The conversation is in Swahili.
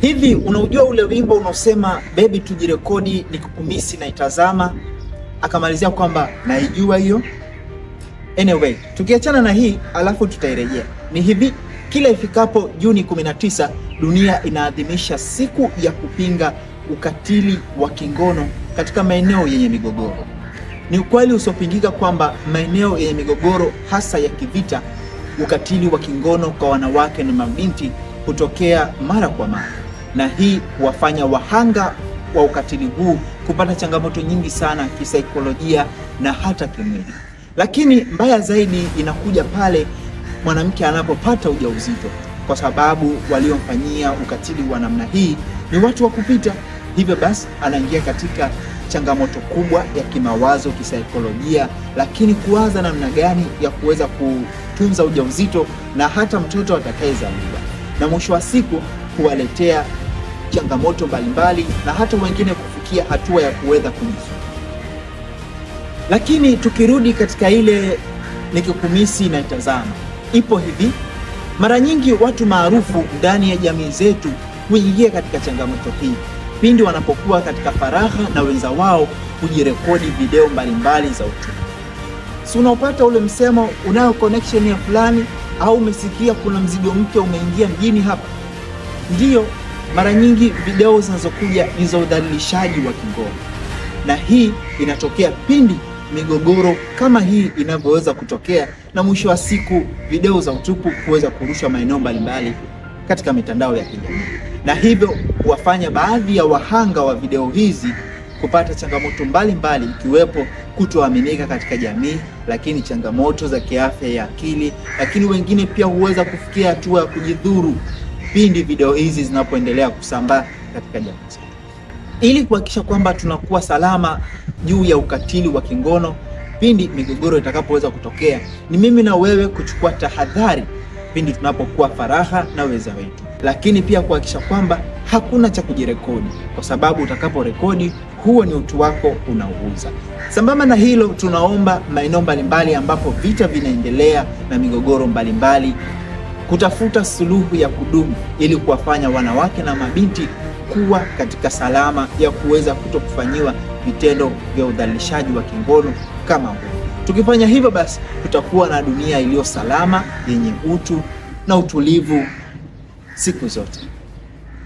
Hivi unaujua ule wimbo unaosema baby tujirekodi nikukumisi na itazama, akamalizia kwamba naijua hiyo? Anyway, tukiachana na hii alafu tutairejea. Ni hivi, kila ifikapo Juni 19 dunia inaadhimisha siku ya kupinga ukatili wa kingono katika maeneo yenye migogoro. Ni ukweli usiopingika kwamba maeneo yenye migogoro hasa ya kivita, ukatili wa kingono kwa wanawake na mabinti hutokea mara kwa mara, na hii huwafanya wahanga wa ukatili huu kupata changamoto nyingi sana kisaikolojia na hata kimwili. Lakini mbaya zaidi inakuja pale mwanamke anapopata ujauzito, kwa sababu waliomfanyia ukatili wa namna hii ni watu wa kupita. Hivyo basi anaingia katika changamoto kubwa ya kimawazo, kisaikolojia, lakini kuwaza namna gani ya kuweza kutunza ujauzito na hata mtoto atakayezaliwa. Na mwisho wa siku kuwaletea changamoto mbalimbali na hata wengine kufikia hatua ya kuweza kujizuru. Lakini tukirudi katika ile nikikumisi na itazama, ipo hivi, mara nyingi watu maarufu ndani ya jamii zetu huingia katika changamoto hii pindi wanapokuwa katika faragha na wenza wao kujirekodi video mbalimbali za utupu. Si unaopata ule msemo unayo connection ya fulani, au umesikia kuna mzigo mpya umeingia mjini hapa? Ndiyo, mara nyingi video zinazokuja ni za udhalilishaji wa kingono, na hii inatokea pindi migogoro kama hii inavyoweza kutokea, na mwisho wa siku video za utupu kuweza kurushwa maeneo mbalimbali katika mitandao ya kijamii, na hivyo kuwafanya baadhi ya wahanga wa video hizi kupata changamoto mbalimbali, ikiwepo kutoaminika katika jamii, lakini changamoto za kiafya ya akili, lakini wengine pia huweza kufikia hatua ya kujidhuru pindi video hizi zinapoendelea kusambaa katika jamii zetu. Ili kuhakikisha kwamba tunakuwa salama juu ya ukatili wa kingono pindi migogoro itakapoweza kutokea, ni mimi na wewe kuchukua tahadhari pindi tunapokuwa faragha na wenza wetu, lakini pia kuhakikisha kwamba hakuna cha kujirekodi, kwa sababu utakaporekodi huo ni utu wako unauuza. Sambamba na hilo, tunaomba maeneo mbalimbali ambapo vita vinaendelea na migogoro mbalimbali kutafuta suluhu ya kudumu ili kuwafanya wanawake na mabinti kuwa katika salama ya kuweza kutokufanyiwa vitendo vya udhalilishaji wa kingono kama huu. Tukifanya hivyo basi tutakuwa na dunia iliyo salama, yenye utu na utulivu siku zote.